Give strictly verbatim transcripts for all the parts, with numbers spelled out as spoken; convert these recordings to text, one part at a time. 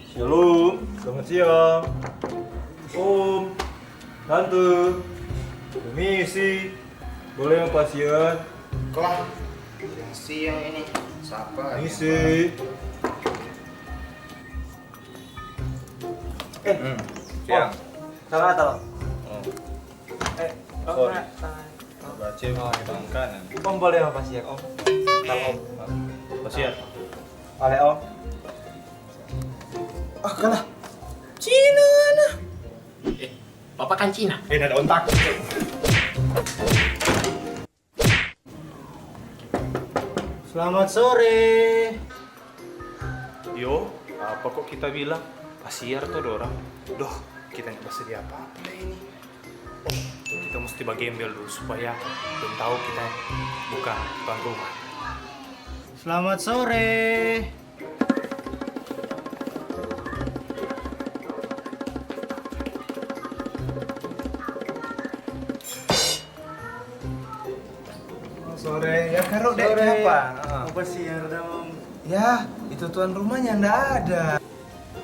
Shalom, selamat siang. Om, Tante, permisi. Boleh mau pasiar? Klah, siang-siang ini. Sapa lagi? Permisi. Eh, hmm, siang. Om, salah kata, Bang. Oh. Eh, Om, sorry. Baca tangan kanan. Om, boleh mau pasiar, Om? Bentar, Om. Pasiar. Boleh, Om. Ah, kalah. Cina, nah. Eh, Bapak kan Cina. Eh, ada ontak. Selamat sore. Yo, apa kok kita bilang pasiar to dorang? Doh, kita nggak bersedia apa-apa deh ini. Oh, kita mesti bagembel dulu supaya dong tahu kita bukan tuan rumah. Selamat sore. Sore, ya karo dek. Sore. Apa? Ah. Apa sih ya, Om? Ya, itu tuan rumahnya ndak ada.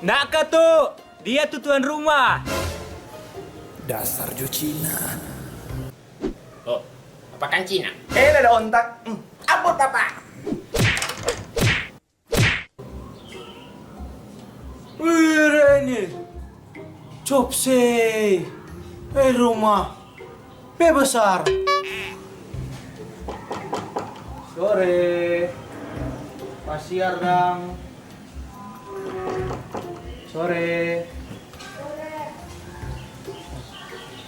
Ndak ka tu, dia tu tuan rumah. Dasar jo Cina. Oh, apa kan Cina? Eh, ada ontak. Hmm, apa, Papa? Wih, ini. Copsei. Eh, rumah. Pe besar. Sore. Pasiar dang. Sore.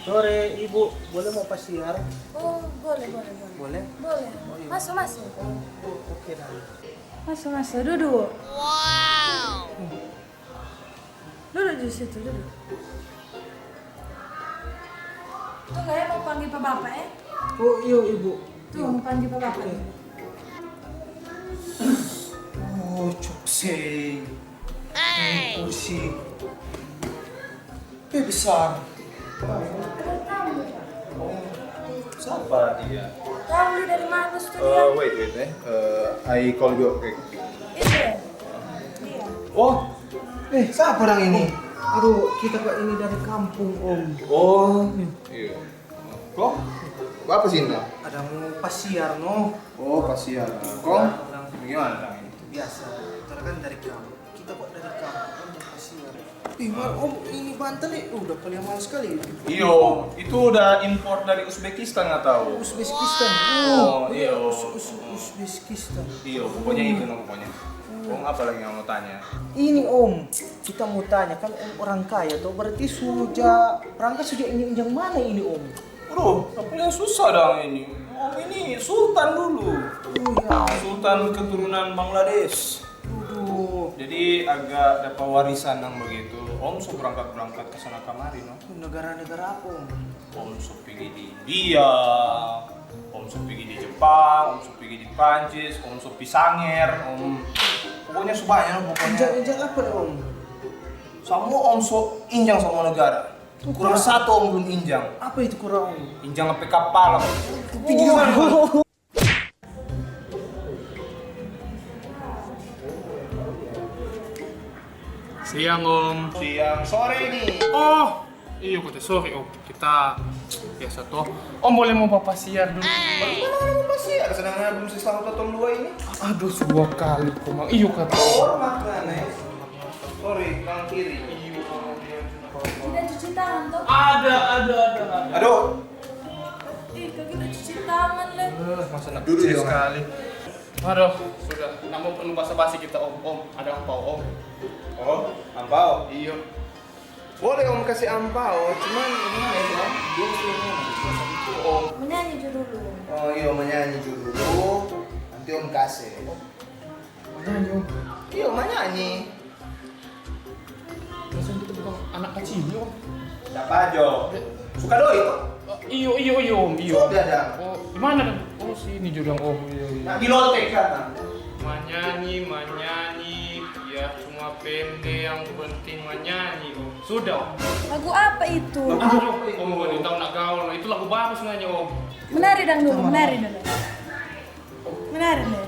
Sore, Ibu. Boleh mau pasiar? Oh, boleh, boleh, boleh. Boleh? Boleh. Oh, iya. Masuk, masuk. Oh, oh, oke, dang. Masuk, masuk. Duduk. Duduk di situ, duduk. Tunggu ya, mau panggil pa Bapak, eh. Oh, iyo, Ibu. Tuh, iyo. Mau panggil pa Bapak. Oke. Oh, cokse. Ini kursi. Eh, besar. Sapa dia? Tahu dia dari mana, Studio? Eh, wait, wait, eh. Eh, I call you back. Iya. Iya. Oh, eh, sapa dang ini? Aduh, kita pa ini dari kampung, Om. Oh, iya. Kong, apa sih, Inda? Ada mau pasiar, no. Oh, pasiar. Kong, bagaimana dang ini? Biasa, kita kan dari kampung. Kita kok dari kampung, kan dari pasiar. Ih, Mar, Om, ini bantal nih, uh, udah paling mahal sekali. Iyo, itu udah impor dari Uzbekistan, nggak tahu. Uzbekistan. Oh, oh, iyo. Uz-, Uz-, Uzbekistan. Iyo, pokoknya itu, no, pokoknya. Om, apa lagi yang mau tanya? Ini, Om, kita mau tanya, kan Om orang kaya, toh, berarti sudah, berangkat sudah injang-injang mana ini, Om? Aduh, yang paling susah dang ini. Om ini sultan dulu. Oh, iya. Sultan keturunan Bangladesh. Aduh. Jadi agak dapat warisan nang begitu. Om so berangkat-berangkat ke sana kamari, no. Negara-negara apa, Om? Om so pigi di India, Om so pigi di Jepang, Om so pigi di Prancis, Om so pi Sanger, Om pokoknya so banya, no, pokoknya. Injang-injang apa deh, Om? Samua Om so injang samua negara. Kurang satu Om belum injang. Apa itu kurang? Injang sampe kapala. Tinggi sana. Siang, Om. Siang, sore nih. Oh, iyo, kata sore, Om. Kita biasa toh. Om boleh mau papasiar dulu? Bagaimana mau pasiar? Sedangkan belum siselamat tong dua ini. Aduh, dua kali komang. Iyo, kata. Hormat, nah, eh. Sorry, tangan kiri. Tidak cuci tangan, toh? Ada, ada, ada, ada. Aduh. Ih, kaki udah cuci tangan, Le. Eh, masa nak duduk sekali. Aduh, sudah. Namo perlu basa-basi kita, Om. Om, ada angpao, Om. Oh, angpao? Iyo. Boleh, Om, kasih angpao. Cuman, gimana itu, Om? Dia suruh ngomong. Om. Menyanyi jo dulu. Oh, iyo, menyanyi jo dulu. Nanti Om kasih. Manyanyi, Om. Iyo, manyanyi. Perasaan kita bukan anak kacili, Om. Sapa jo? Sukadoi to? Oh, iyo, iyo, iyo, Om, iyo. Sudah, dah. Oh, di mana, dang? Oh, sini jo dang, Om. Iyo, iyo. Nah, di lotek sana. Manyanyi, manyanyi, biar cuma pende, yang penting manyanyi, Om. Sudah, Om. Lagu apa itu? Aduh, Om, baru tahu nak gaul, no. Itu lagu baru sebenarnya, Om. Menari dang dulu, menari dulu. Menari dulu.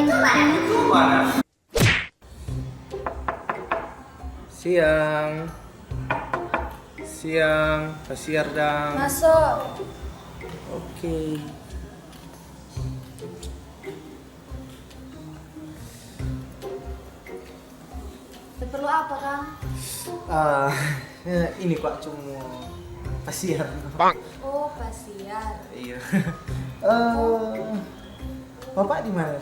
Itu mana? Itu mana? Siang. Siang, pasiar dang. Masuk. Oke. Ada perlu apa, Kang? Ah, ini kwa cuma pasiar. Oh, pasiar. Iya. Eh, Bapak di mana?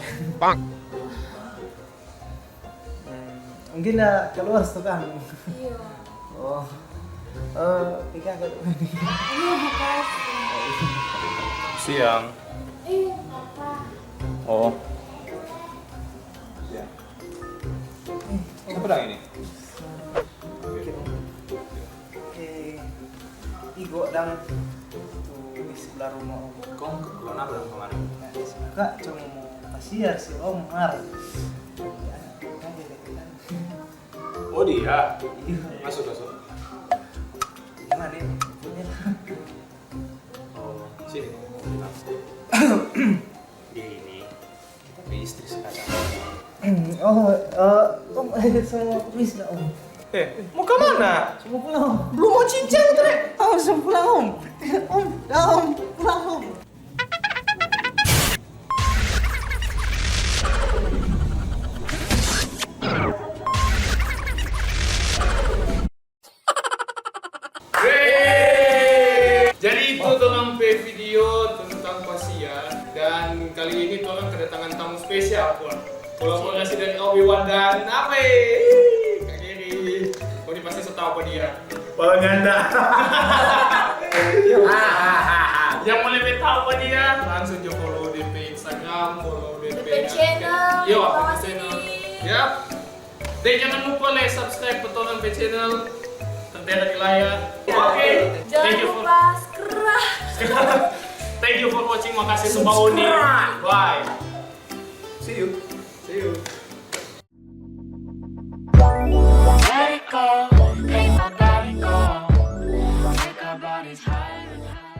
Hmm, mungkin dah keluar sekarang. Iya. Oh. Eh, Ika agak dulu nih. Iya, makasih. Siang. Eh, Papa. Oh. Ya. Siapa dang ini? Oke. Oke, Om. Eh, Igo dang tu di sebelah rumah, Om. Kong keperluan apa dang kemarin? Nah, suka cuma mau pasiar si Om, mar. Ya, kan dia deketan. Oh, dia? Iya. Masuk, masuk. Gimana nih? Punya. Oh, sini. Dia ini, kita punya istri sekarang. Oh, eh, Om, eh, sama aku bisa, Om. Eh, mau ke mana? Cuma pulang, Om. Belum mau cincang tu, Rek. Oh, cuma pulang, Om. Om, dah, Om, pulang, Om. Wey! Jadi itu torang pe video tentang pasiar, dan kali ini torang kedatangan tamu spesial, Pon. Kolaborasi dari Obi-Wan dan apa, eh, Kak Geri. Kau ini pasti so tau apa dia. Pon nyanda. Yang mau lebih tau apa dia, langsung jo follow depe Instagram, follow depe channel, yo, depe channel. Yap. Dan jangan lupa le subscribe pa torang pe channel, tertera di layar. Oke, jangan lupa subscribe. Thank you for watching, makasih so bau ni. Bye. See you. See you. Let it go, let my body go. Make our bodies higher and higher.